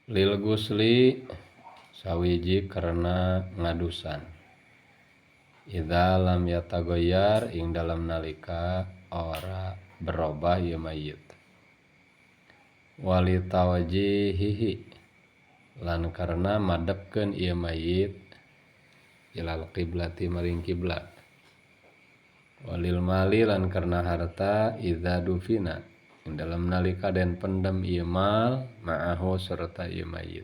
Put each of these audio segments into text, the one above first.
Lil gusli sawiji karena ngadusan. Idza lam yataghayyar ing dalam nalika ora berubah ieu mayit. Wali tawjihihi lan karena madepkeun ieu mayit ilal qiblati maring kiblat. Walil mali lan karena harta idza dufina ing dalam nalika den pendem ieu mal ma'ahu serta ieu mayit.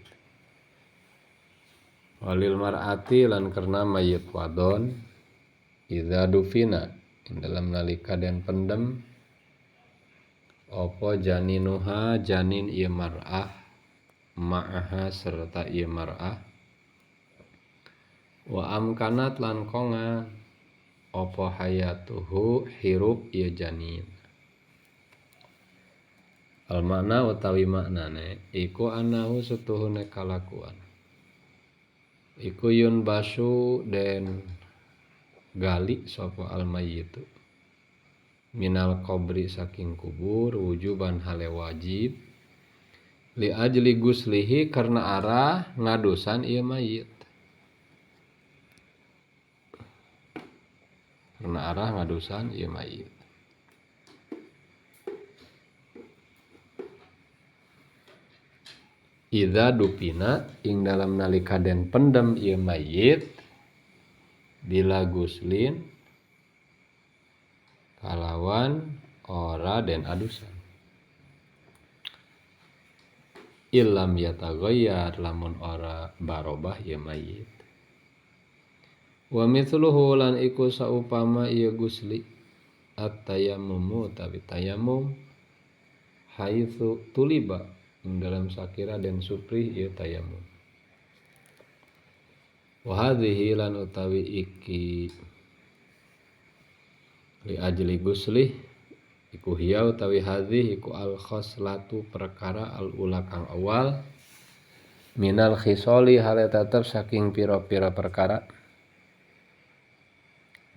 Walil mar'ati lan karena mayit wadon idza dufina ing dalam nalika den pendem apa janinuha janin ieu mar'ah ma'aha serta ieu mar'ah wa amkanat lan konga apa hayatuhu hirup ieu janin. Al makna utawi maknane iku anahu satuhune kalakuan iku yun basu den gali sapa al mayyitu minal qabri saking kubur wujuban hale wajib li ajli guslihi karena arah ngadusan ieu mayit, karena arah ngadusan ieu mayit. Idza dupina ing dalam nalika den pendem ieu mayit bila guslin kalawan ora den adusan. Illam yataghayyar lamun ora barobah ieu mayit. Wa mithluhu lan iku saupama ieu gusli at-tayammumu tawi tayammum haitsu tuliba ing dalam sakira den suprih ieu tayammum. Wa hadhihi lan utawi iki li ajli guslih iku hiya utawi hadhihi iku al khoslatu perkara al ula kang awal minal khisoli hale tetep saking pira-pira perkara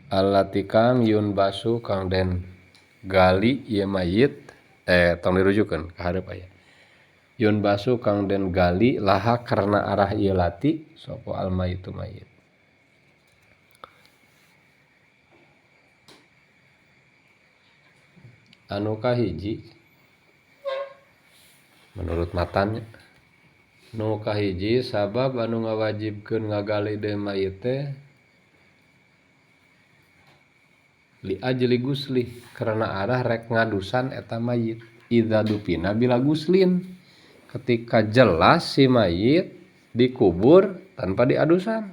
allati kang yun basu kang den gali ieu mayit tong dirujukeun ka hareup aya yun basu kang den gali laha karena arah ieu lati sapa al mayitu mayit. Anu kahiji menurut matannya nu kahiji sabab anu ngawajibkeun ngagali deui mayit teh li ajli gusli karena arah rek ngadusan eta mayit idza dupina bila guslin ketika jelas si mayit dikubur tanpa diadusan.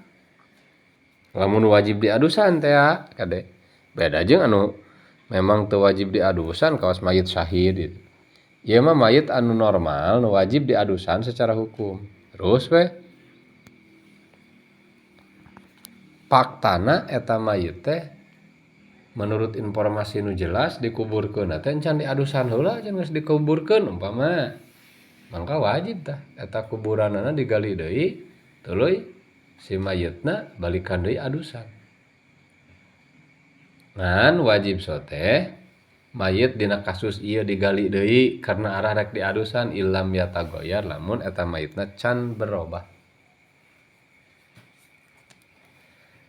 Lamun wajib diadusan teh kade beda jeung anu memang teu wajib diadusan kawas mayit syahid gitu. Ieu mah mayit anu normal nu wajib diadusan secara hukum. Terus we faktana eta mayit teh menurut informasi nu jelas dikuburkeun teh encan diadusan heula can geus dikuburkeun umpama. Mangka wajib tah eta kuburanana digali deui tuluy si mayitna balikan deui adusan. Ngan wajib sote mayit dina kasus ieu digali deui karena arah rek diadusan illam yatagoyar lamun eta mayitna can berubah.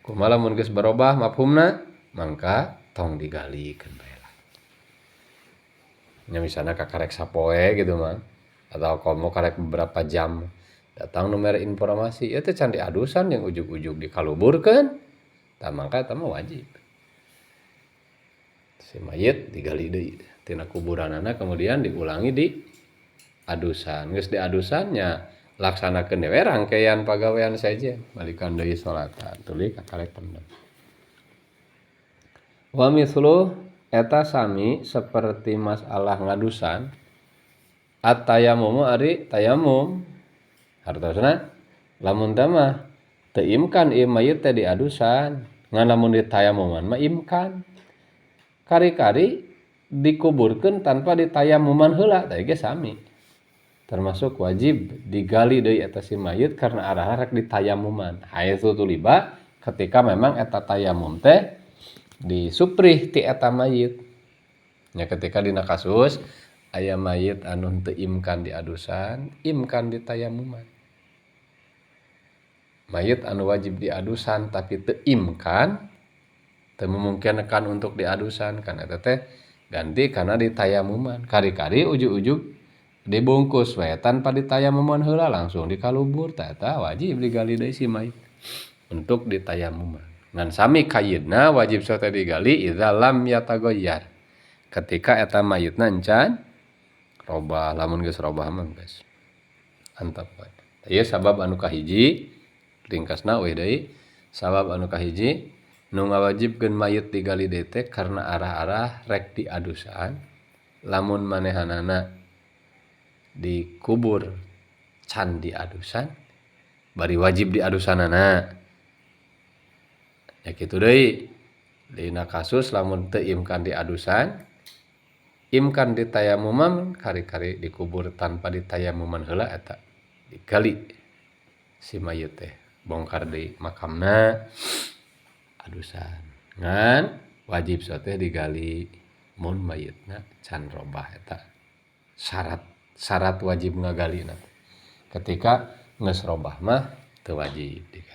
Kumaha lamun geus berubah mafhumna mangka tong digalikeun bae lah. Nya misalna kakarek sapoe gitu mah atau komo karek beberapa jam datang nu mere informasi ieu teh can diadusan jeung ujug-ujug dikaluburkeun tah mangka eta mah wajib. Si mayit digali deui tina kuburanana kemudian diulangi di adusan. Geus diadusannya laksanakeun deui rangkaian pagawean saja balikan deui salatan tuluy kakarek pendem. Wa mithlu eta sami seperti masalah ngadusan at-tayammumu ari tayamum hartosna lamun teh mah teu imkan ieu mayit teh diadusan ngan lamun ditayamuman mah imkan. Kari-kari dikuburkeun tanpa ditayamuman heula tah ge sami. Termasuk wajib digali deui eta si mayit karena arah rek ditayamuman. Haitsu tuliba ketika memang eta tayamum teh disuprih ti eta mayit. Nya ketika dina kasus Aya mayit anu teu imkan diadusan, imkan ditayamuman. Mayit anu wajib diadusan tapi teu imkan, teu memungkinkan untuk diadusan kan eta teh ganti kana ditayamuman. Kari-kari ujug-ujug dibungkus we tanpa ditayamuman heula langsung dikalubur tah eta wajib digali deui si mayit untuk ditayamuman. Ngan sami kayidna wajib sote digali idza lam yataghayyar. Ketika eta mayitna encan robah, lamun geus robah mah geus antep we. Ieu sabab anu kahiji ringkasna euy deui sabab anu kahiji nu ngawajibkeun mayit digali deui teh karena arah-arah rek diadusan lamun manehanana dikubur can diadusan bari wajib diadusanana. Ya kitu deui dina kasus lamun teu imkan diadusan imkan ditayamuman kari-kari dikubur tanpa ditayamuman heula eta digali si mayit teh bongkar deui makamna adusan ngan wajib teh digali mun mayitna can robah eta syarat wajib ngagalina ketika geus robah mah teu wajib digali.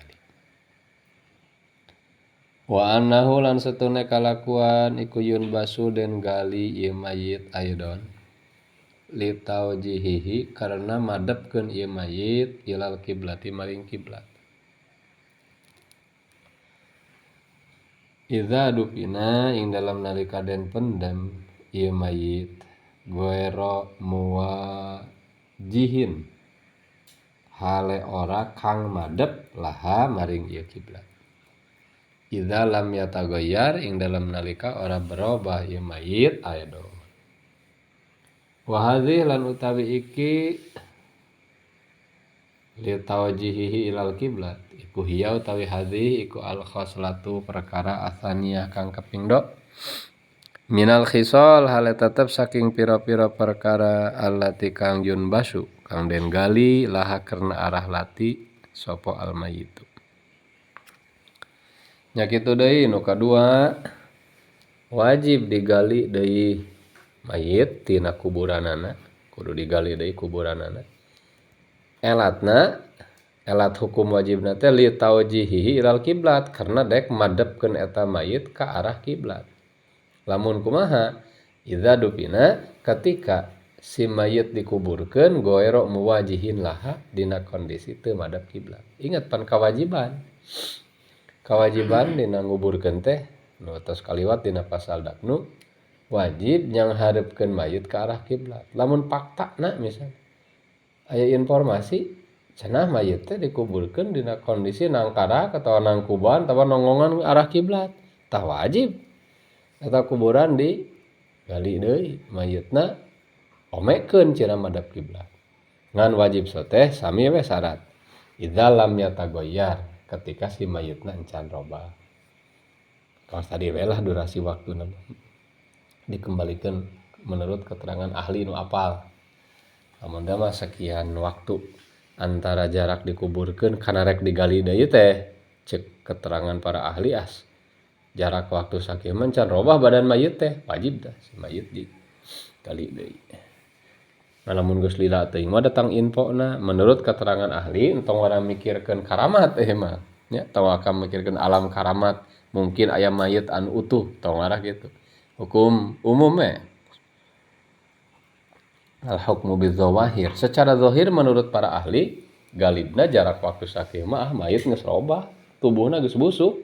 Wa annahu lan satune kalakuan iku yunbasu den gali ieu mayit aidon li taujihihi karena madepkeun ieu mayit ilal kiblati maring kiblat. Idza dupina ing dalam nalika den pendem ieu mayit goero muwajihin hale ora kang madep laha maring ieu kiblat. Idza lam yataghayyar ing dalam nalika ora berubah ieu mayit aedo. Wa hadhihi lan utawi iki li tawjihihi ilal kiblat iku hiya utawi hadhihi iku al khaslatu perkara atsaniyah kang kaping do minal khisal hale tetep saking pira-pira perkara allati kang yunbasu kang den gali laha karena arah lati sapa al mayitu. Nya kitu deui nu kadua wajib digali deui mayit tina kuburanana kudu digali deui kuburanana. Elatna elat hukum wajibna teh li taujihihi ilal kiblat karena dek madepkeun eta mayit ka arah kiblat. Lamun kumaha idza dupina ketika si mayit dikuburkeun goero muwajihin laha dina kondisi teu madep kiblat. Ingat pan kewajiban. Kewajiban dina nguburkeun teh nu tos kaliwat dina pasal dapnu wajib nyangharepkeun mayit ka arah kiblat. Lamun faktana misalnya aya informasi cenah mayit teh dikuburkeun dina kondisi nangkarak atawa nangkuban atawa nonggongan arah kiblat tah wajib eta kuburan di gali deui mayitna omekeun cenah madep kiblat. Ngan wajib soteh sami we syarat idza lam yataghayyar ketika si mayitna encan robah. Kalau tadi we lah durasi waktuna dikembalikan menurut keterangan ahli nu apal. Lamun teh mah sekian waktu antara jarak dikuburkeun kana rek digali deui teh cek keterangan para ahli as jarak waktu sakieu mah can robah badan mayit teh wajib dah si mayit digali deui. Nah, lamun geus lila teuing mah datang infona menurut keterangan ahli entong urang mikirkeun karamat teh mah nya tong akan mikirkeun alam karamat mungkin aya mayit anu utuh tong arah gitu. Hukum umum we al hukmu bidzawahir secara zahir menurut para ahli galibna jarak waktu sakieu mah mayit geus robah tubuhna geus busuk.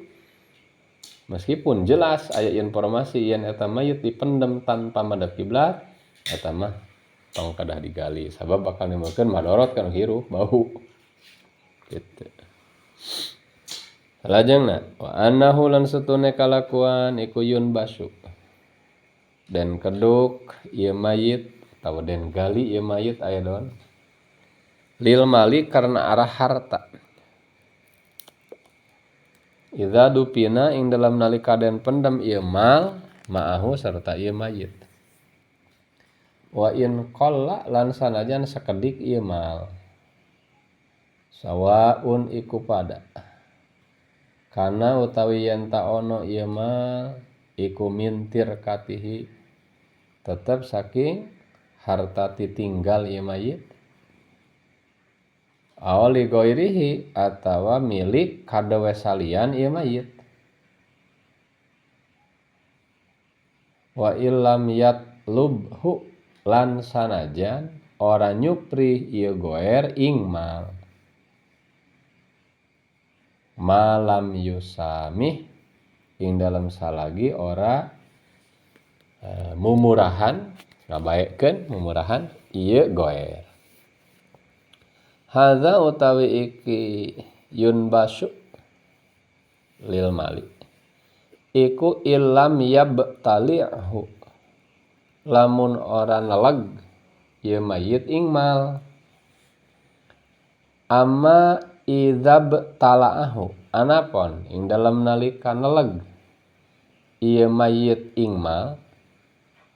Meskipun jelas aya informasi yen eta mayit dipendem tanpa madep kiblat eta mah tong kedah digali sabab bakal nimbulkeun madorot kana hirup bau gitu. Salajengna wa annahu lan satune kalakuan iku yunbasu den keduk ieu mayit atawa den gali ieu mayit aya don lil mali karena arah harta. Idza dupina ing dalam nalika den pendem ieu mal ma'ahu sarta ieu mayit. Wa in qalla lan sanajan sakedik ieu mal sawaun iku pada kana utawi yen ta ono ieu mal iku mintir katihi tetep saking harta titinggal ieu mayit aw li ghairihi atawa milik kadewe salian ieu mayit wa illam yatlubhu lan sanajan ora nyupri ieu goer ing mal malam yusamih ing dalam salagi ora mumurahan ngabaekeun mumurahan ieu goer. Hadza utawi iki yunbasu lil mali iku illam yabtali'hu lamun ora neleg ieu mayit ing mal amma idzab tala'ahu anapon ing dalem nalika neleg ieu mayit ing mal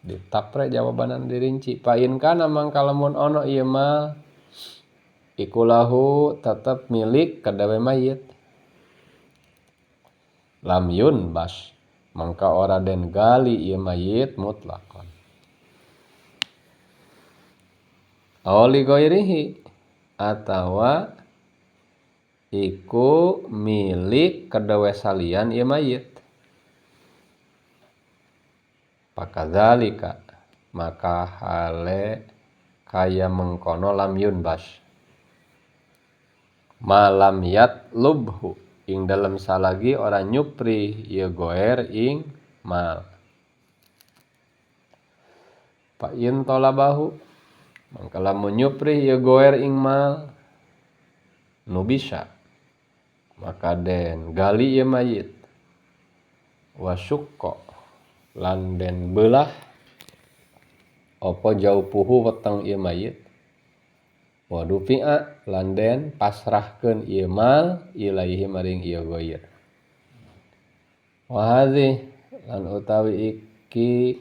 ditapre jawabanan dirinci fa in kana mangka lamun ono ieu mal iku lahu tetep milik kadawe mayit lam yunbas mangka ora den gali ieu mayit mutlakon aw li ghairihi atawa iku milik kadawe salian ieu mayit pakadzalika maka hale kaya mengkono lam yunbas malam yatlubhu ing dalem salagi ora nyupri ieu goer ing mal fa in talabahu mangka lamun nyupri ieu goer ing mal nu bisa maka den gali ieu mayit wa syukka lan den belah apa jaupuhu weteng ieu mayit wa dufi'a lan den pasrahkeun ieu mal ilaihi maring ieu goir wa hadhi lan utawi iki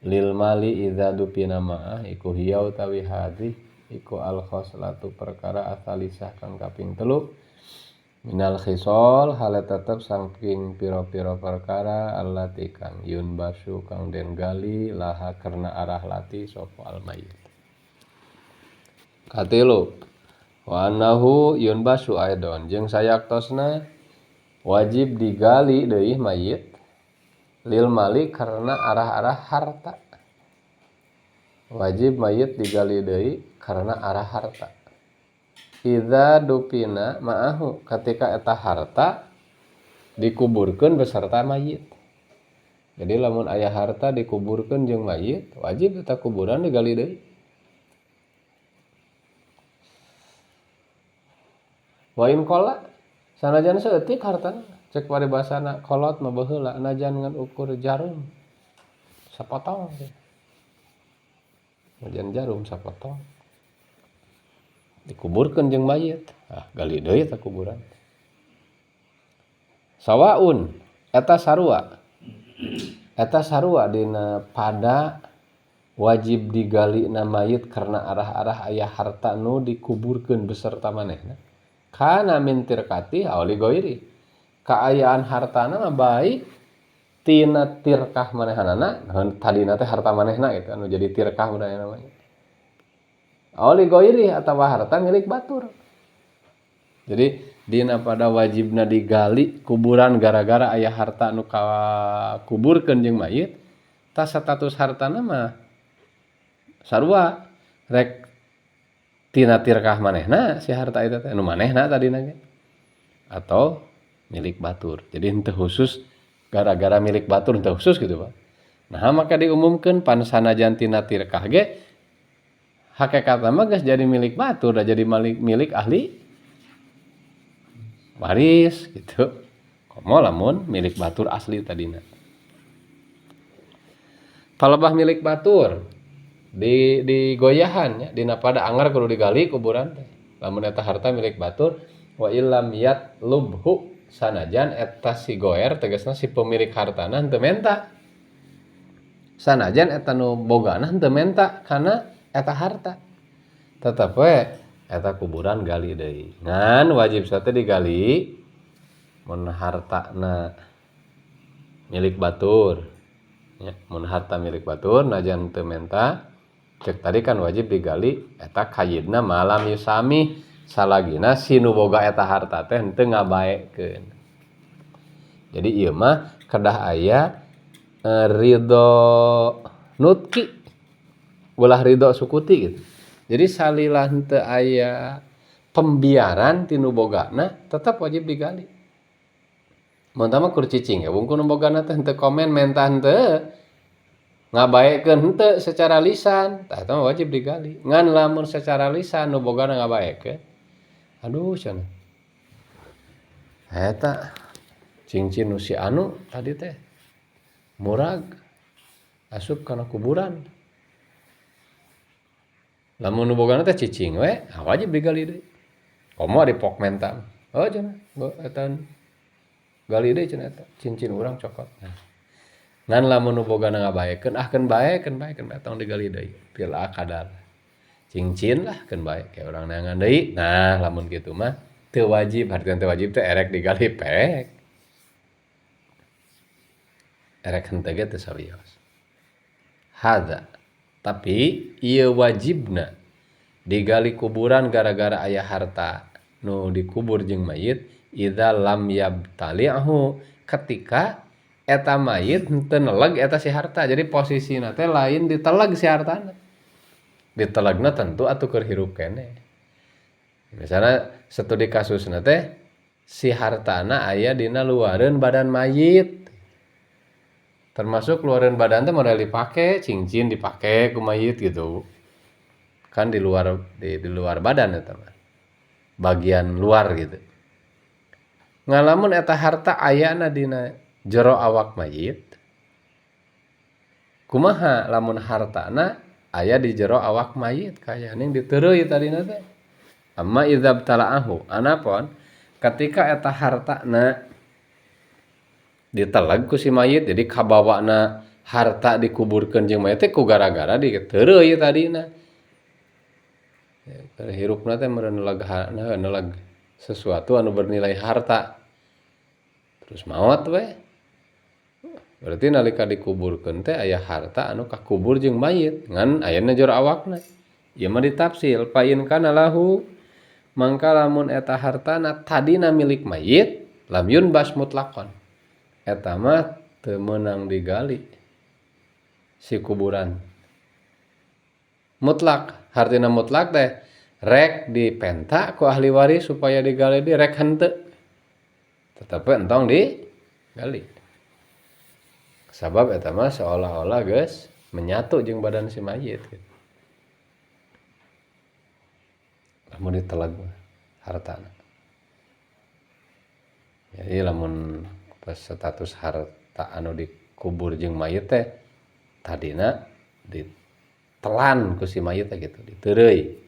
lil mali idza dupina ma'ah iku hiya utawi hadhi iku al khoslatu perkara asalisah kang kaping 3 minal khisol hale tetep saking pira-pira perkara allati kang yunbasu kang den gali laha karena arah lati sapa al mayit. Katilu wa annahu yunbasu aidon jeung sayaktosna wajib digali deui mayit lil mali karena arah-arah harta. Wajib mayit digali deui karena arah harta. Idza dupina ma'ahu ketika eta harta dikuburkeun beserta mayit. Jadi lamun aya harta dikuburkeun jeung mayit, wajib eta kuburan digali deui. Wa in qala sanajan saeutik hartana, cek paribasana kolot mah baheula najan ngan ukur jarum sapotong. Najan jarum sapotong dikuburkeun jeung mayit, ah gali deui eta kuburan. Sawaun eta sarua. Eta sarua dina pada wajib digali na mayit karena arah-arah aya harta nu dikuburkeun beserta manehna. Kana min tirkati aw li ghairi. Kaayaan hartana mah baik tina tirkah manehanana, tadina teh harta manehna gitu anu jadi tirkah udah namanya. Aw li ghairi atawa harta milik batur. Jadi dina pada wajibna digali kuburan gara-gara aya harta nu kakuburkeun jeung mayit, tah status hartana mah sarua rek tina tirkah manehna si harta itu teh nu manehna tadina ge atau milik batur. Jadi henteu khusus gara-gara milik batur henteu khusus gitu Pak. Nah maka diumumkeun pan sanajan tina tirkah ge hakikatna mah geus jadi milik batur, dah jadi milik ahli waris gitu. Komo lamun milik batur asli tadina. Palebah milik batur di digoyahan nya dina pada anggar kudu digali kuburan teh. Lamun eta harta milik batur wa illam yatlubhu sanajan eta si goer tegasna si pemilik hartana henteu menta. Sanajan eta nu bogana henteu menta kana eta harta. Tetep we eta kuburan gali deui. Ngan wajib sate digali mun hartana milik batur. Ya, mun harta milik batur najan teu menta Cek tadi kan wajib digali eta kayidna malam yusami salagina si nu boga eta harta teh henteu ngabaekeun. Jadi ieu mah kedah aya ridho nutki ulah ridho sukuti gitu. Jadi salila henteu aya pembiaran ti nu bogana tetap wajib digali. Mun tah mah kur cicing ya wungkul nu bogana teh henteu komen menta henteu ngabaekeun henteu secara lisan tah eta mah wajib digali. Ngan lamun secara lisan nu bogana ngabaekeun aduh cenah eta cincin nu si anu tadi teh murag asup kana kuburan. Lamun nu bogana teh cicing we wajib digali deui. Komo ari pok menta. Oh cenah eta gali deui cenah eta cincin urang cokot. Nah. Ngan lamun nu bogana ngabaekeun ah keun bae keun bae keun bae tong digali deui. Pil kadar. Cincin lah keun bae kayak urang neangan deui. Nah lamun kitu mah teu wajib, hartina teu wajib teh erek digali pek. Erek henteu ge teu sawios. Hadza. Tapi ieu wajibna digali kuburan gara-gara aya harta nu dikubur jeung mayit idza lam yabtali'hu ketika eta mayit henteu neleg eta si harta. Jadi posisina teh lain diteleg si hartana. Ditelegna tentu atuh keur hirup keneh. Misalnya studi kasusna teh si hartana aya dina luareun badan mayit. Termasuk luareun badan teh model dipake, cincin dipake ku mayit gitu. Kan di luar di luar badan eta mah. Bagian luar gitu. Ngalamun eta harta ayana dina jero awak mayit. Kumaha lamun hartana aya di jero awak mayit kaya ning diteureuy tadina teh. Amma idza btala'ahu anapon ketika eta hartana diteleg ku si mayit jadi kabawana harta dikuburkeun jeung mayit teh ku gara-gara diteureuy tadina. Ya, hirupna teh meureun neleg sesuatu anu bernilai harta. Terus maot we. Berarti nalika dikuburkeun teh aya harta anu kakubur jeung mayit ngan ayana jero awakna. Ieu mah ditafsil fa in kana lahu mangka lamun eta hartana tadina milik mayit lam yunbas mutlaqon. Eta mah teu meunang digali si kuburan. Mutlak, hartina mutlak teh rek dipenta ku ahli waris supaya digali di rek henteu. Tetapi entong digali. Sabab eta mah seolah-olah geus menyatu jeung badan si mayit gitu. Lamun diteleg hartana. Jadi lamun pas status harta anu dikubur jeung mayit teh tadina ditelan ku si mayit teh gitu, diteureuy.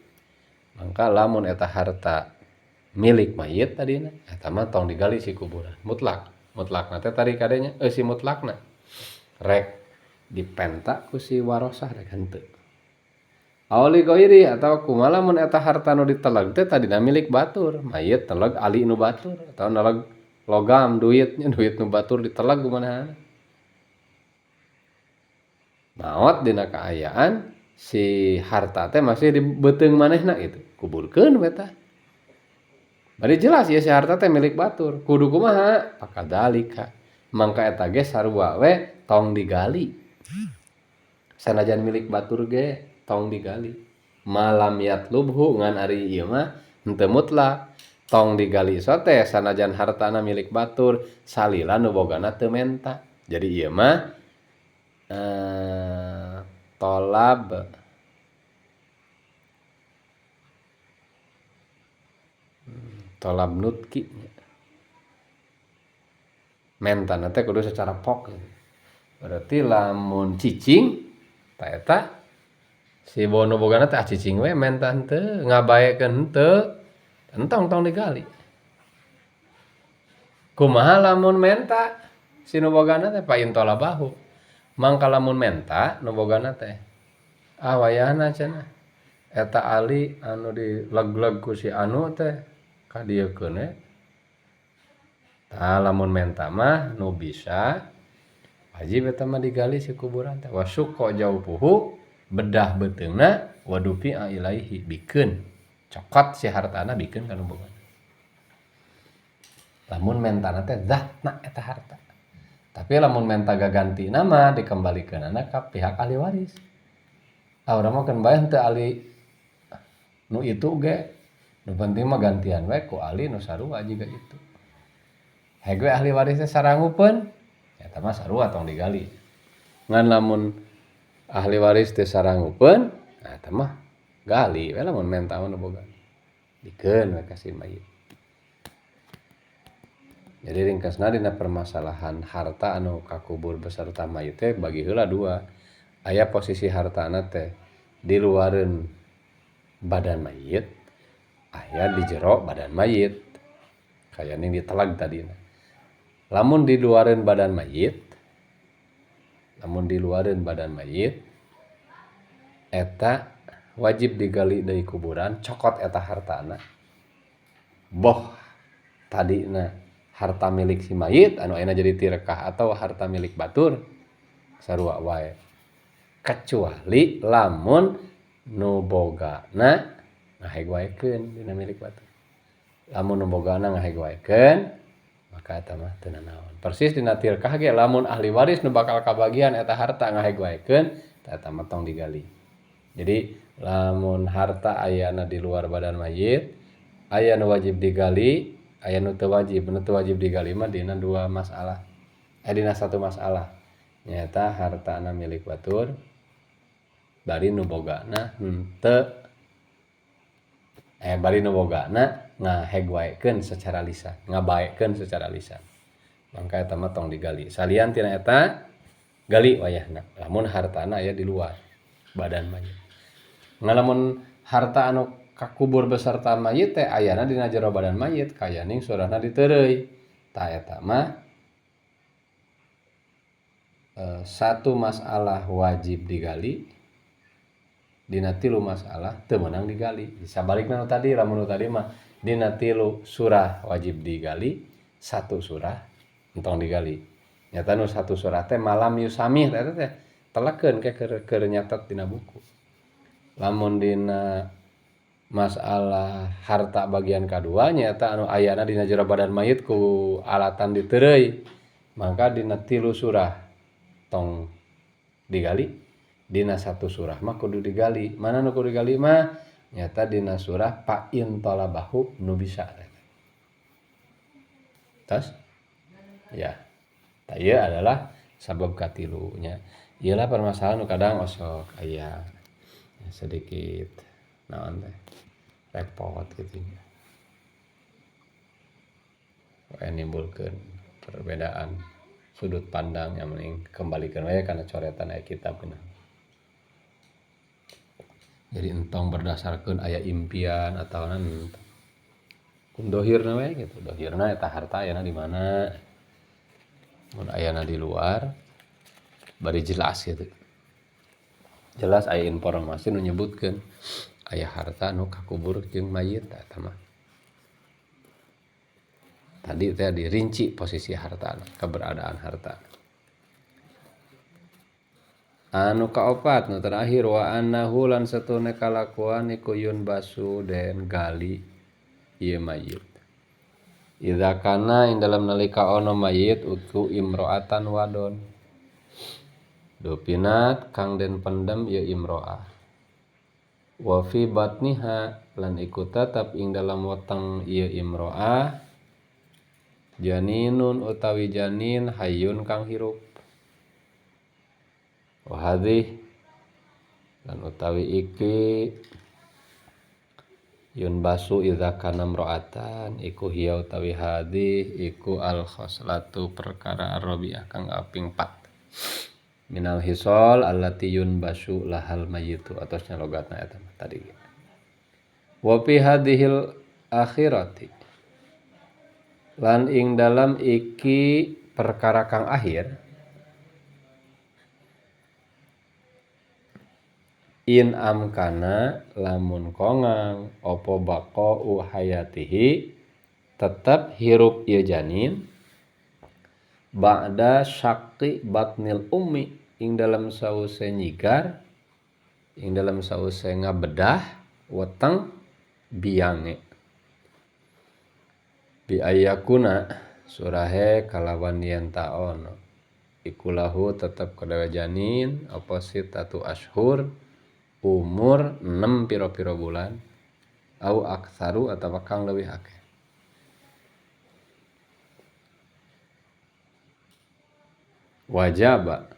Mangka lamun eta harta milik mayit tadina eta mah tong digali si kuburan. Mutlak. Mutlakna teh tadi kadenya si mutlakna. Rek dipenta ku si warosah rek henteu. Auli ghairi atawa kumaha lamun eta harta nu diteleg teh tadina milik batur, mayit teleg ali nu batur atawa neleg logam duitnya duit nu batur diteleg kumaha. Maot dina kaayaan si harta teh masih di beuteung manehna gitu. Kuburkeun we tah. Bari jelas ya si harta teh milik batur. Kudu kumaha? Pakadalika. Mangka eta ge sarua we tong digali. Sanajan milik batur ge tong digali. Malam yatlubhu ngan ari ieu mah henteu mutlak. Tong digali sote sanajan hartana milik batur salila nu bogana teu menta. Jadi ieu mah tolab tolab nutki mentana teh kudu secara pok. Berarti lamun cicing ta eta si bono bogana teh cicing we menta henteu ngabaekeun henteu entong tong digali. Kumaha lamun menta si nu bogana teh pain tolabahu. Mangka lamun menta nu bogana teh ah wayahna cenah eta ali anu dileg-leg ku si anu teh ka dieukeun we. Tah lamun menta mah nu bisa wajib eta mah digali si kuburan teh. Wasuqa jaufuhu Bedah beuteungna wadufi ilaihi bikeun cokot si hartana bikeun ka nu boga. Lamun mentana teh zatna eta harta. Tapi lamun menta gaganti nama dikembalikeunana ka pihak ahli waris. Ah urang mah keun bae henteu ahli nu itu ge. Nu penting mah gantian we ku ahli nu sarua jiga itu. Heg we ahli waris teh sarangupeun eta mah sarua tong digali. Ngan lamun ahli waris teh sarangupeun nah eta mah gali we lamun menta mah nu boga. Dikeun we ka si mayit. Jadi ringkasna dina permasalahan harta anu kakubur beserta mayit teh bagi heula dua. Aya posisi hartana teh di luareun badan mayit, aya di jero badan mayit. Kaya ning ditelag tadina. Lamun di luareun badan mayit, lamun di luareun badan mayit eta wajib digali deui kuburan, cokot eta hartana. Boh tadina harta milik si mayit anu ayeuna jadi tirekah atau harta milik batur sarua wae. Kecuali lamun nu bogana ngahegwaekeun dina milik batur. Lamun nu bogana ngahegwaekeun maka eta mah teu nanaon. Persis dina tirkah ge lamun ahli waris nu bakal kabagian eta harta ngahegwaekeun eta mah tong digali. Jadi lamun harta ayana di luar badan mayit aya nu wajib digali, aya nu teu wajib. Nu teu wajib digali mah dina dua masalah. Dina satu masalah. Nyaeta hartana milik batur bari nu bogana henteu bari nu bogana ngahegwaekeun secara lisan, ngabaekeun secara lisan. Mangka eta mah tong digali. Salian tina eta gali wayahna lamun hartana aya di luar badan mayit. Ngan lamun harta anu kakubur beserta mayit teh ayana dina jero badan mayit kayaning surahna diteureuy. Tah eta mah satu masalah wajib digali, dina tilu masalah teu meunang digali. Sabalikna nu tadi, lamun nu tadi mah dina tilu surah wajib digali, satu surah entong digali. Nyata nu satu surah teh malam yusamih eta teh telekeun ke keur nyatet dina buku. Lamun dina masalah harta bagian kadua nyaeta anu ayana dina jero badan mayit ku alatan diteureuy, maka dina tilu surah tong digali, dina satu surah mah kudu digali. Mana nu kudu digali mah nyata dina surah fa in talabahu nu bisa. Tas ya tah ieu adalah sabab katilunya. Ieu lah permasalahan nu kadang osok aya sedikit naon teh repot kitu nya. Poe nimbulkeun perbedaan sudut pandang yang mending kembalikan we kana coretan aya kitab geuna. Jadi entong berdasarkeun aya impian atawa naon kun dohirna we gitu. Dohirna eta harta ayana di mana? Mun ayana di luar bari jelas gitu. Jelas aya informasi nu nyebutkeun aya harta nu kakubur jeung mayit eta mah. Tadi teh dirinci posisi harta, keberadaan harta. Anu kaopat nu terakhir wa annahu lan satune kalakuan iku yun basu den gali ieu mayit. Idza kana ing dalem nalika ono mayit utu imro'atan wadon. Dupinat kang den pendem ieu imro'ah. Wa fi batniha lan iku tetep ing dalem weteng ieu imro'ah janinun utawi janin hayyun kang hirup. Wa hadhihi lan utawi iki yun basu idza kana imra'atan iku hiya utawi hadhihi iku al khoslatu perkara ar-rabi'ah kang kaping 4 minal hisol allati yun basu lahal mayyitu atosnya logatna eta tadi. Wa fi hadhil akhirati lan ing dalam iki perkara kang akhir in amkana lamun kongang opo baqa'u hayatihi tetep hirup ieu janin ba'da syaqqi batnil ummi ing dalam sause nyigar Ing dalam sause ngabedah weteng biange bi ayakuna surahe kalawan yen taon iku lahu tetep kadawe janin apa sitatu ashur umur 6 piro-piro bulan au aktsaru atawa kang leuwih akeh. Wajaba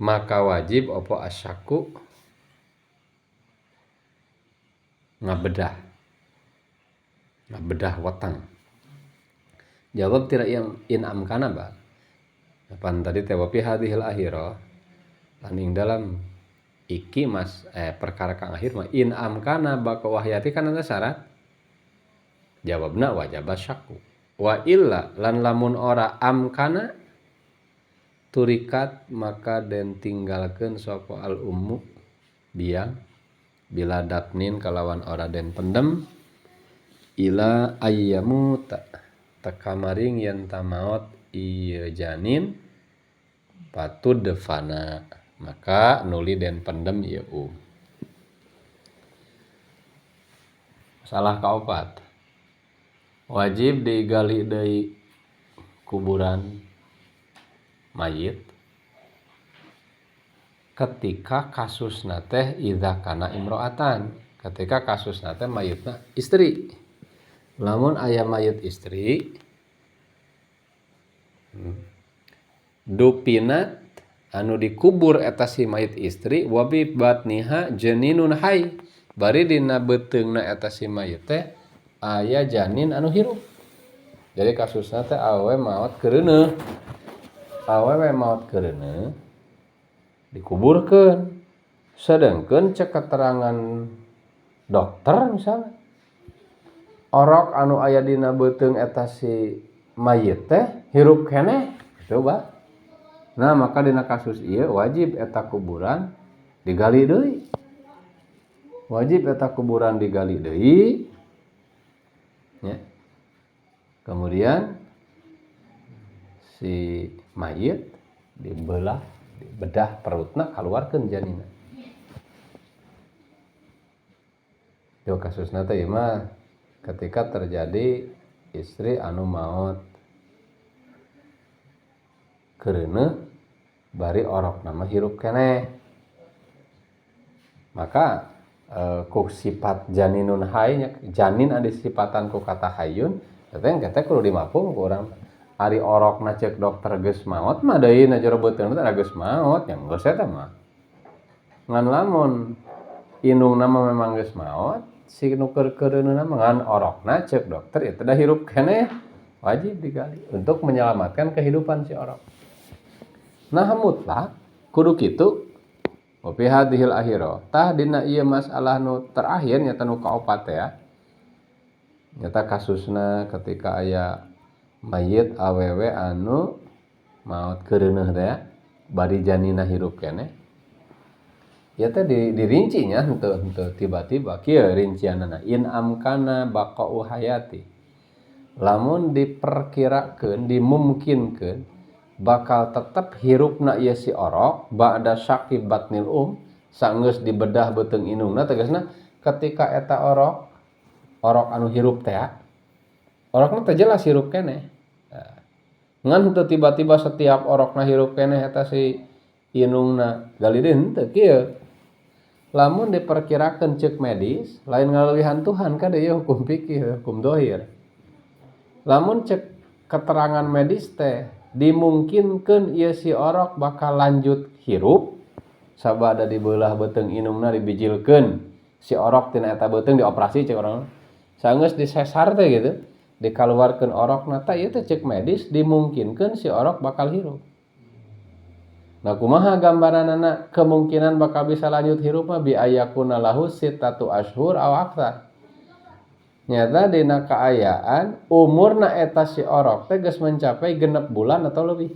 maka wajib apa asyaku ngabedah weteng. Jawab tidak yang in amkana ba. Pan tadi teh wa fi hadhil akhirah lan ing dalam iki mas perkara kang akhir mah in amkana baka wahyati kan ada syarat. Jawabna wajib asyaku. Wa illa lan lamun ora amkana turikat maka den tinggalkeun sapa al ummu biang bila dafnin kalawan ora den pendem ila ayyamuta teka maring yen tamaot ieu janin patud fana maka nuli den pendem ieu Salah kaopat wajib digali deui kuburan mayit ketika kasusna teh idza kana imro'atan, ketika kasusna teh mayitna istri. Lamun aya mayit istri dupinat anu dikubur eta si mayit istri wa bi batniha janinun hayy, bari dina beuteungna eta si mayit teh aya janin anu hirup. Jadi kasusna teh awewe maot keureuneuh. Awewe maot keureuneuh dikuburkeun. Sedengkeun cek keterangan dokter misalnya orok anu aya dina beuteung eta si mayit teh hirup keneh coba. Nah maka dina kasus ieu wajib eta kuburan digali deui. Wajib eta kuburan digali deui. Ya. Kemudian si mayit dibelah, dibedah perutna kaluarkeun janina. Yo kasusna teh mah ketika terjadi istri anu maot keureuneuh bari orokna mah hirup keneh. Maka ku sifat janinun hayy nya, janin anu disipatan ku kata hayyun teh engke teh kudu dimapung ku urang. Ari orokna cek dokter geus maot mah deui na jero beuteungna teh geus maot nya geus eta mah. Ngan lamun indungna mah memang geus maot, si nu keur keureuneuhna mah ngan orokna cek dokter itu dah hirup keneh, wajib digali untuk menyelamatkan kehidupan si orok. Nah mutlak kudu kitu. Wa fi hadhil akhirah tah dina ieu masalah nu terakhir nyata nu kaopat teh ya. Nyata kasusna ketika aya mayit awewe anu maot keureuneuh teh ya, bari janina hirup keneh. Ya teh dirincinya henteu tiba-tiba kieu rincianana in amkana baqa'u hayati. Lamun diperkirakeun dimungkinkeun bakal tetep hirupna ieu si orok ba'da syaqi batnil sanggeus dibedah beuteung indungna tegasna ketika eta orok anu hirup teh orokna teh jelas hirup keneh. Nah, ngan henteu tiba-tiba setiap orokna hirup keneh eta si indungna gali deui henteu kieu. Lamun diperkirakeun ceuk medis lain ngaleuwihan Tuhan kade ieu hukum fikih hukum dohir. Lamun cek keterangan medis teh dimungkinkeun ieu si orok bakal lanjut hirup sabada dibelah beuteung indungna dibijilkeun si orok tina eta beuteung dioperasi cek urang sanggeus disesar teh gitu dikaluarkeun orokna teh ieu teh cek medis dimungkinkeun si orok bakal hirup. Nah kumaha gambaranana kemungkinan bakal bisa lanjut hirup mah bi ayakuna lahu sittatu ashhur aw aktsar. Nyata dina kaayaan umurna eta si orok teh geus mencapai 6 bulan atau lebih.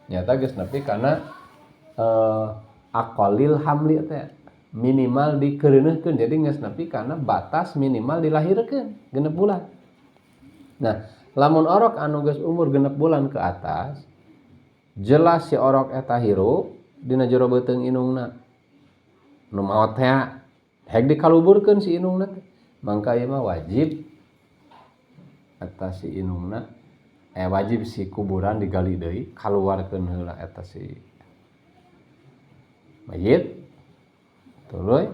Nyata geus nepi kana aqallil hamli teh minimal dikeureuneurkeun, jadi geus nepi kana batas minimal dilahirkeun 6 bulan. Nah, lamun orok anu geus umur 6 bulan ke atas jelas si orok eta hirup dina jero beuteung indungna. Nu maot teh hek dikaluburkeun si indungna teh. Mangka ieu mah wajib eta si indungna wajib si kuburan digali deui, kaluarkeun heula eta si mayit. Tuluy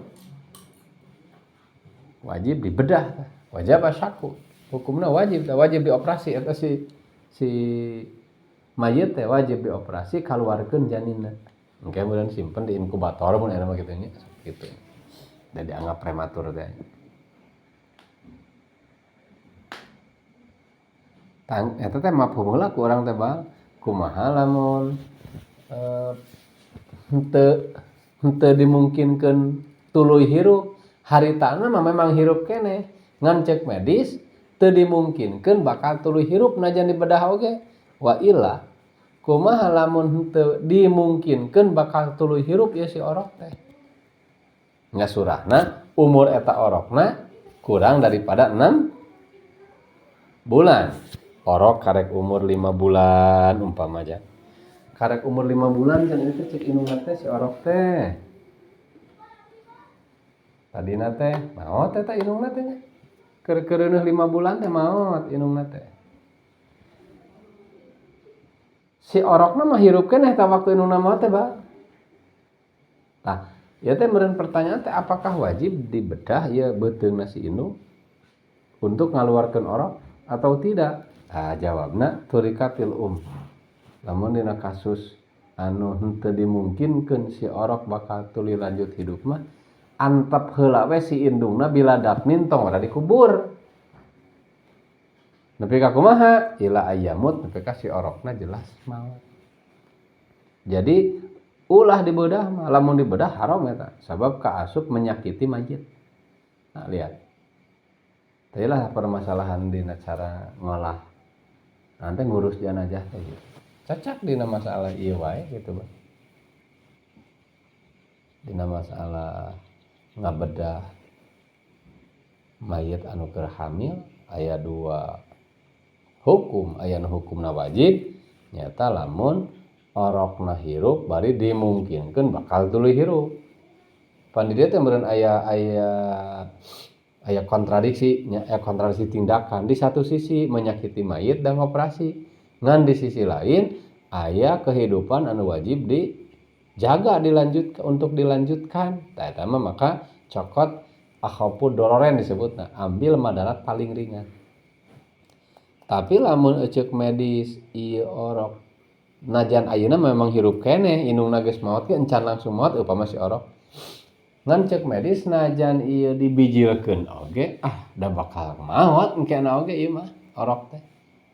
wajib dibedah, wajib asyaku. Hukumna wajib, wajib dioperasi eta si mayit teh wajib dioperasi kaluarkeun janinna. Engke meureun simpen di inkubator mun aya mah kitu nya, kitu. Da dianggap prematur teh. Tang eta teh mafhum heula ku urang teh bang, kumaha lamun henteu dimungkinkeun tuluy hirup, haritana mah memang hirup keneh, ngan cek medis teu dimungkinkeun bakal tuluy hirup najan dibedah oge. Wa illa kumaha lamun henteu dimungkinkeun bakal tuluy hirup ieu si orok teh. Ngasurahna umur eta orokna kurang daripada 6 bulan. Orok karek umur 5 bulan umpama aja. Karek umur 5 bulan kan itu cek indungna teh si orok teh. Tadina teh maot eta indungna teh nya. Keur-keureuh 5 bulan teh maot indungna teh. Si orokna mah hirup keneh eta waktu indungna maot teh, Bang. Tah, ieu teh meureun pertanyaan teh apakah wajib dibedah ieu beuteungna si indung untuk ngaluarkeun orok atau tidak? Nah, jawabna turikatil um. Lamun dina kasus anu henteu dimungkinkeun si orok bakal tuluy lanjut hidup mah antep heula we si indungna bila dafnin tong ora dikubur. Nepi ka kumaha? Ila ayyamut nepi ka si orokna jelas maot. Jadi ulah dibedah mah, lamun dibedah haram eta sabab kaasup menyakiti mayit. Nah, lihat. Tadilah permasalahan dina cara ngolah. Nanti ngurus jenazah teh gitu. Cacak dina masalah ieu wae gitu, Bang. Dina masalah ngabedah mayit anu keur hamil aya dua hukum, aya nu hukumna wajib nyata lamun orokna hirup bari dimungkinkeun bakal tuluy hirup. Pan di dieu teh meureun aya kontradiksi nya, aya kontradiksi tindakan. Di satu sisi menyakiti mayit dan operasi, ngan di sisi lain aya kehidupan anu wajib dijaga dilanjut untuk dilanjutkan. Tah eta mah maka cokot akhafu dororen disebutna, ambil madarat paling ringan. Tapi lamun eceuk medis ieu orok najan ayeuna memang hirup keneh, indungna geus maot ge encan langsung maot upama si orok. Ngan cek medis najan ieu dibijilkeun oge ah da bakal maot engkena oge ieu mah orok teh.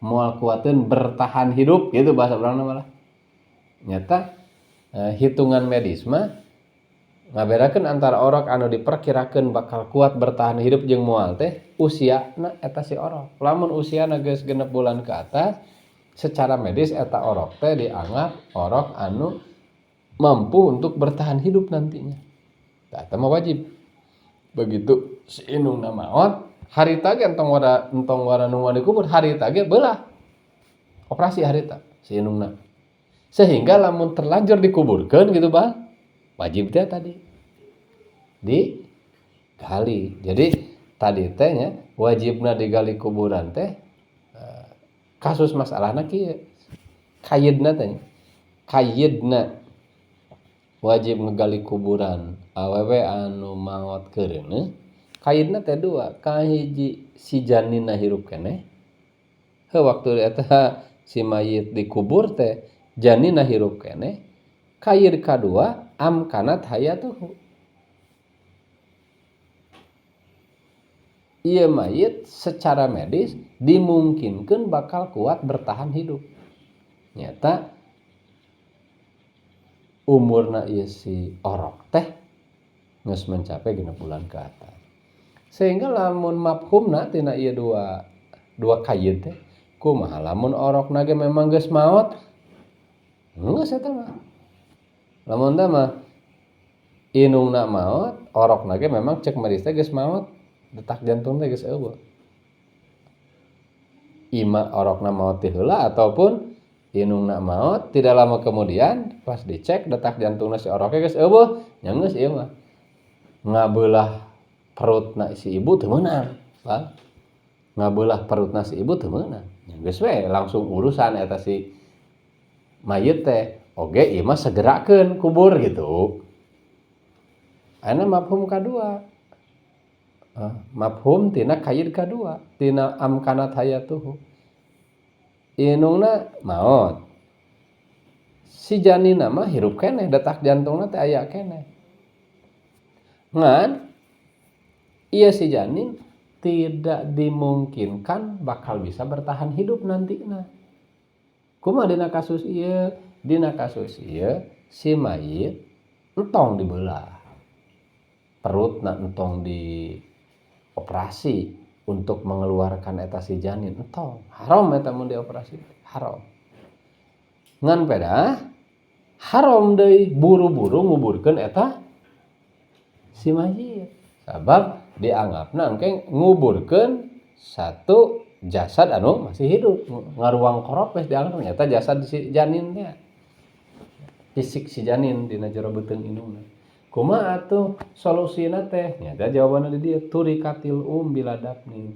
Moal kuateun bertahan hidup gitu bahasa urangna malah. Nyata hitungan medis mah ngaberakeun antara orok anu diperkirakeun bakal kuat bertahan hidup jeung moal teh usiana eta si orok. Lamun usiana geus 6 bulan ke atas secara medis eta orok teh dianggap orok anu mampu untuk bertahan hidup nantinya. Tah eta mah wajib. Begitu si indungna maot, harita ge entong wara nu dikubur, harita ge beulah. Operasi harita si indungna. Sehingga lamun terlanjur dikuburkeun gitu bah, wajib teh tadi digali. Jadi tadi teh nya wajibna digali kuburan teh kasus masalahna kieu. Kayidna teh nya. Kayidna wajib ngegali kuburan awewe anu maot keureuneuh kayidna teh dua, kahiji si janinna hirup keneh. Heuh waktu eta si mayit dikubur teh janinna hirup keneh. Kayid kadua amkanat hayatuhu. Ieu mayit secara medis dimungkinkeun bakal kuat bertahan hidup. Nyata umurna ieu si orok teh geus mencapai 6 bulan ke atas. Sehingga lamun mafhumna tina ieu dua kayid teh kumaha lamun orokna ge memang geus maot geus eta mah. Lamun teh mah indungna maot, orokna ge memang cek medis teh geus maot, detak jantung teh geus eueuh. Ima orokna maot ti heula ataupun indungna maot tidak lama kemudian pas dicek detak jantungna si oroknya geus eueuh, nya geus ieu mah. Ngabelah perutna si ibu teu meunang, Bang. Ngabelah perutna si ibu teu meunang. Ya geus we langsung urusan eta si mayit teh. Oge ieu mah segerakeun kubur gitu. Ayeuna mafhum kadua. Mafhum tina kaid kadua, tina amkanat hayatuhu. Indungna maot. Si janina mah hirup keneh, detak jantungna teh aya keneh. Ngan ieu si janin tidak dimungkinkan bakal bisa bertahan hidup nantina. Kumaha dina kasus ieu? Dina kasus ieu si mayit entong dibelah. Perutna entong dioperasi untuk mengeluarkan eta si janin, entong. Haram eta mun dioperasi, haram. Ngan pedah haram deui buru-buru nguburkeun eta si mayit. Sabab dianggapna engke nguburkeun satu jasad anu masih hidup, ngaruang koropes dianggap nyata jasad si janin teh. Fisik si janin dina jero beuteung indungna. Kumaha atuh solusina teh? Nyata jawabanna di dieu turikatil bila dafni.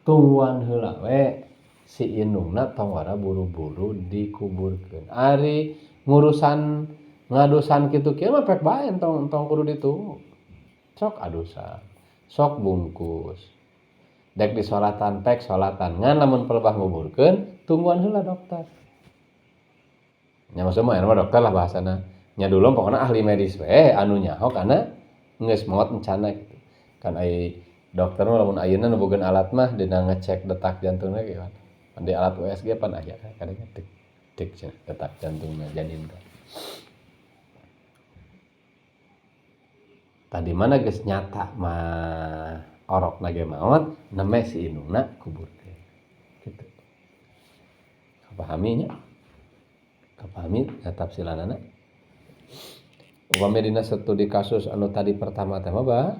Tungguan heula we si indungna tong wara buru-buru dikuburkeun. Ari ngurusan ngadusan kitu kieu mah pek bae entong kudu ditunggu. Sok adusan, sok bungkus. Dek disolatan pek solatan ngan lamun pelebah nguburkeun tungguan heula dokter. Nya maksudna mah dokter lah bahasana. Nya dulu pokona ahli medis we anu nyaho kana geus maot encana gitu. Kan ai dokter mah lamun ayeuna nu boga alat mah dina ngecek detak jantungna ge kan. Di alat USG pan aya kadang dek dek cenah detak jantungna janin teh. Tadi mana geus nyata mah orokna ge maot nembe si indungna kuburkeun. Kitu. Kapahami nya? Kapahami tafsilanana? Upami dina studi kasus anu tadi pertama teh mah bah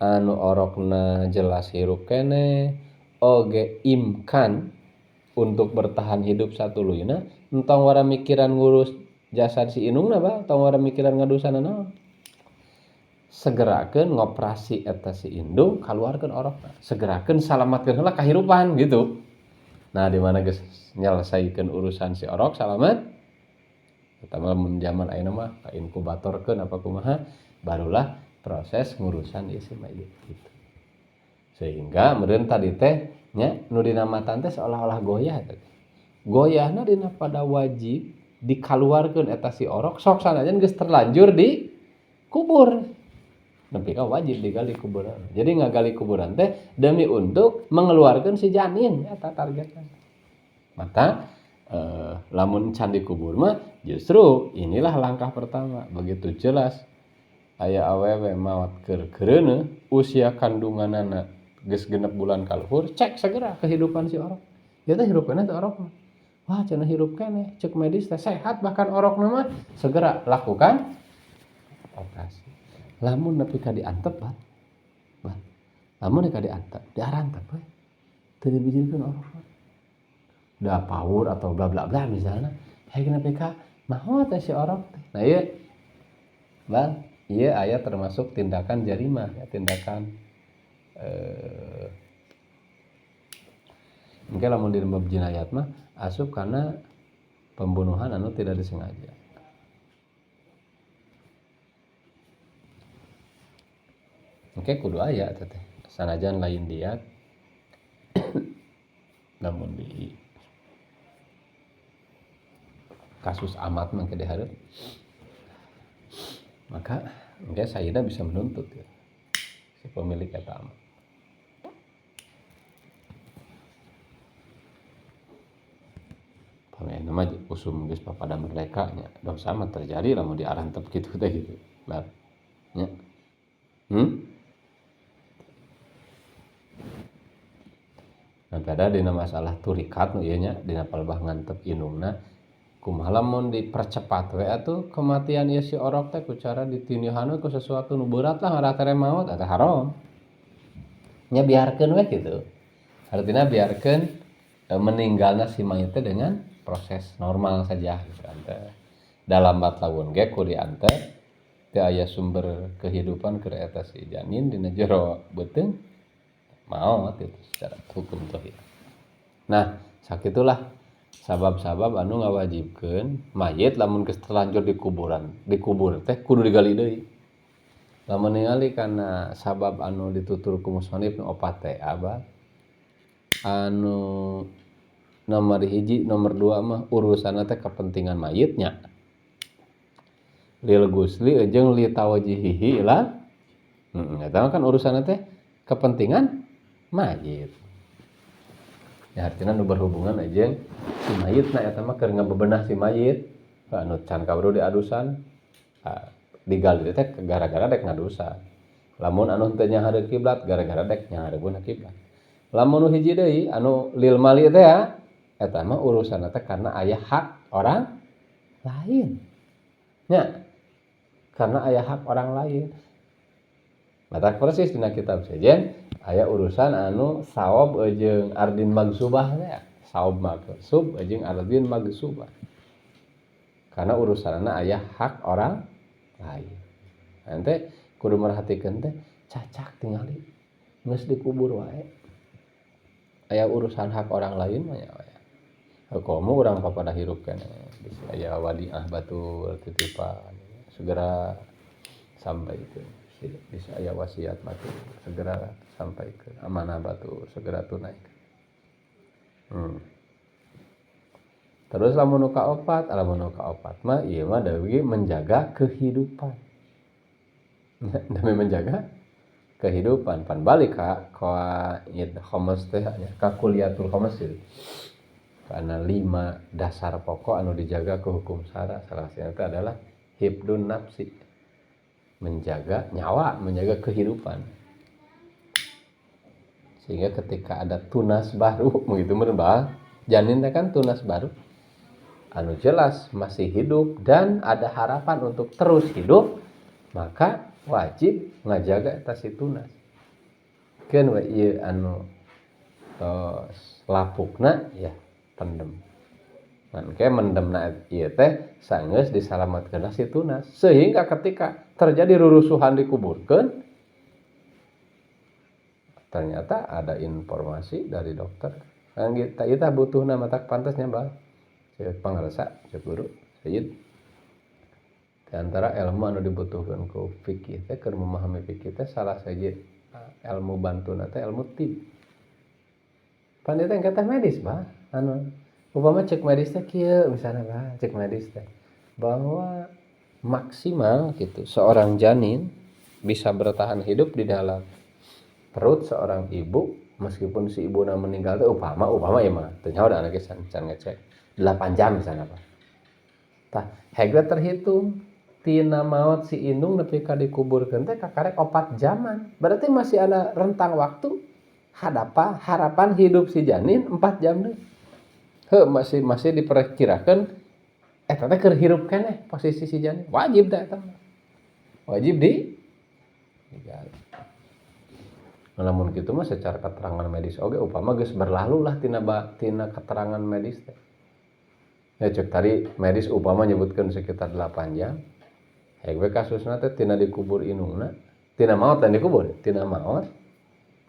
anu orokna jelas hirup keneh oge imkan untuk bertahan hidup satuluyna entong wara mikiran ngurus jasad si indungna bah tong wara mikiran ngadusana naon. Segerakeun ngoperasi eta si indung kaluarkeun orokna, segerakeun salamatkeun heula kahirupan gitu. Nah di mana geus nyelesaikeun urusan si orok salamat. Pertama mun zaman ayeuna mah ka inkubatorkeun apa kumaha barulah proses ngurusan ieu si mayit gitu. Sehingga meureun tadi teh nya nu dina matan teh seolah-olah goyah teh. Goyahna dina pada wajib dikaluarkeun eta si orok sok sanajan geus terlanjur di kubur. Nepi ka wajib digali kuburan. Jadi ngagali kuburan teh demi untuk mengeluarkan si janin eta targetna. Maka lamun can dikubur mah justru inilah langkah pertama. Begitu jelas aya awewe maot keur keureuneuh usia kandunganana geus genep bulan kaluhur cek segera kehidupan si orok. Ieu teh hirup keneh teh orok mah. Wah cenah hirup keneh cek medis teh sehat bahkan orokna mah segera lakukan operasi. Lamun nepi ka diantep bah. Bah. Lamun nepi ka diantep, diarantep we. Teu dibijilkeun orok mah. Da power atau bla bla bla misalnya, hayang nepi ka maot teh si orok teh. Nah ieu bang, ieu aya termasuk tindakan jarimah ya, tindakan mungkin lamun di bab jinayat mah asup karena pembunuhan anu tidak disengaja. Oke, kudu aya teh. Sanajan lain diat namun di kasus amat mah ke dihareup maka engke sayida bisa menuntut ya, si pemilik eta amat. Pami mah usum geus papada merdeka nya dosa mah terjadi lamun diarantep kitu teh gitu. Bar. Nya. Nah, pada dina masalah turikat nu ieu nya dina palebah ngantep indungna kumaha lamun dipercepat we atuh kematian ieu si orok teh ku cara ditindihan we ku sesuatu nu berat lah ngarah tere maot eta haram. Nya biarkeun we kitu. Artinya biarkeun meninggalna si mayit teh dengan proses normal saja gitu ante. Dalam bat laun ge ku diantep Teu aya sumber kehidupan keur eta si janin dina jero beuteung, maot itu secara hukum zahir. Nah, sakitulah sabab-sabab anu ngawajibkeun mayit lamun geus terlanjur di kuburan, dikubur teh kudu digali deui. Lamun ningali kana sabab anu ditutur ku musannif nu opat teh abah, anu nomor hiji, nomor dua mah urusanna teh kepentingan mayitnya. Lil gusli jeung li tawjihihi ila eta mah kan urusanna teh kepentingan mayit. Ya artinya nu berhubungan jeung si mayitna eta mah keur ngabebenah si mayit anu can kaburu diadusan, digali teh gara-gara dek ngadusan. Lamun anu teu nyahareup kiblat gara-gara dek nyahareupeun kiblat. Lamun nu hiji deui anu lil mali teh ya, eta mah urusanna teh karena aya hak orang lain. Nya, karena aya hak orang lain. Matak persis dina kitab sejen aya urusan anu saob jeung ardin magsubah teh, saob magsub jeung ardin magsubah. Karena urusanna aya hak orang lain. Ente kudu merhatikeun teh cacak tingali geus dikubur wae. Aya urusan hak orang lain mah nya aya. Komo urang papada hirup keneh bisi aya wadiah batur titipan segera sampaikeun. Bisa aya wasiat batur segera sampaikeun, amanah batur segera tunaikeun. Terus lamun nu kaopat mah ieu mah demi menjaga kehidupan. Demi menjaga kehidupan. Pan balik ka qawaid khoms teh nya, ka kuliatul khoms ieu. Karena 5 dasar pokok anu dijaga ku hukum syara, salah satunya itu adalah hibdun nafsi, menjaga nyawa, menjaga kehidupan. Sehingga ketika ada tunas baru, begitu merebah, janin teh kan tunas baru, anu jelas masih hidup dan ada harapan untuk terus hidup, maka wajib ngajaga eta si tunas. Keun we ieu anu tos lapukna ya pendem. Ngan ke mendemna ieu teh sanggeus disalametkeun si tunas, sehingga ketika terjadi rurusuhan dikuburkeun, ternyata ada informasi dari dokter. Kan kita butuhna matak pantasnya bah. Ceuk pangarsa, ceuk guru, Sayyid. Di antara ilmu anu dibutuhkeun ku fikih teh keur memahami fikih teh salah saja ilmu bantuna teh ilmu tib. Pan ieu teh engke teh medis bah, anu upama cek medis teh kieu misalna bah, cek medis teh bahwa maksimal gitu seorang janin bisa bertahan hidup di dalam perut seorang ibu meskipun si ibuna meninggal teh upama ieu mah teu nyaho da anake can ngecek 8 jam misalna bah. Tah hegna terhitung tina maot si indung nepi ka dikuburkeun teh kakarek 4 jaman. Berarti masih ada rentang waktu harapan hidup si janin 4 jam deui. Heuh, masih diperkirakan eta teh keur hirup keneh posisi si janin. Wajib teh eta mah. Wajib digali. Lamun kitu mah secara keterangan medis oge upama geus berlalu lah tina keterangan medis teh. Ya cek tadi medis upama nyebutkeun sekitar 8 jam. Hek we kasusna teh tina dikubur indungna, tina maot dan dikubur, tina maot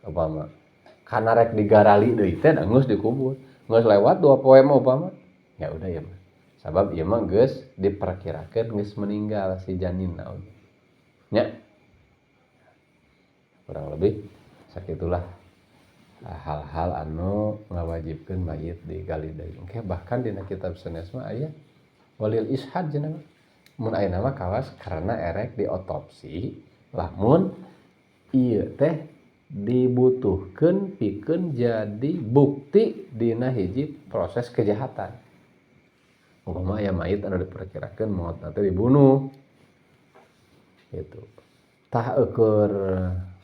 upama. Kana rek digarali deui teh da geus dikubur. Geus lewat 2 poe mah upama. Ya udah ya mah. Sabab ieu mah geus diperkirakeun geus meninggal si janinna oge. Nya. Kurang lebih sakitulah hal-hal anu ngawajibkeun mayit digali deui. Engke bahkan dina kitab sanes mah aya walil ishad cenah mah. Mun ayeuna mah kawas karena erek diotopsi lamun ieu teh dibutuhkeun pikeun jadi bukti dina hiji proses kejahatan. Upama aya mayit anu diperkirakeun maotna teh dibunuh. Gitu. Tah eueuh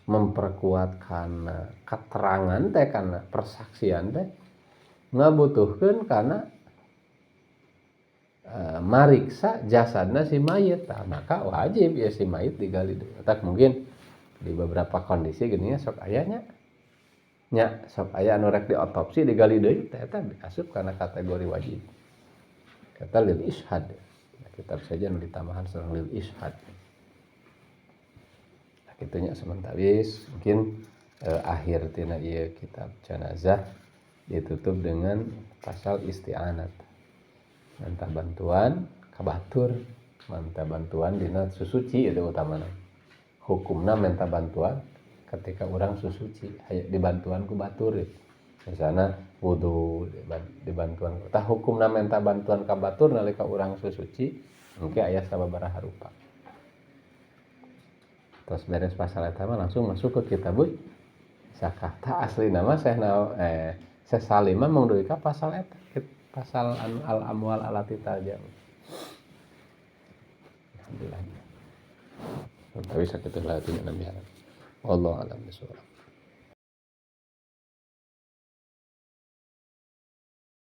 memperkuat kana keterangan teh kana persaksian teh ngabutuhkeun kana mariksa jasadna si mayit. Tah maka wajib ya si mayit digali deui. Tak mungkin di beberapa kondisi gini nya sok aya nya. Nya sok aya anu rek diotopsi digali deui teh eta asup kana kategori wajib. Kata lil ishad. Nah, kitab saja nu ditambahan sareng lil ishad. Sakitu nya samentawis mungkin akhir tina ieu kitab janazah ditutup dengan pasal isti'anat. Minta bantuan ka batur, minta bantuan dina susuci itu utamana. Hukumna minta bantuan ketika orang susuci aya dibantuan ku batur gitu. Misalnya wudu dibantuan. Tah hukumna minta bantuan ka batur nalika urang susuci engke aya sababaraha rupa. Terus beres pasal eta mah langsung masuk ke kitabut zakah. Tah aslina mah Syekh Salim mah mung dugi ka pasal eta, pasal al amwal allati talja. Alhamdulillah. Tapi sakitu lah tina. Wallahu a'lam bishawab.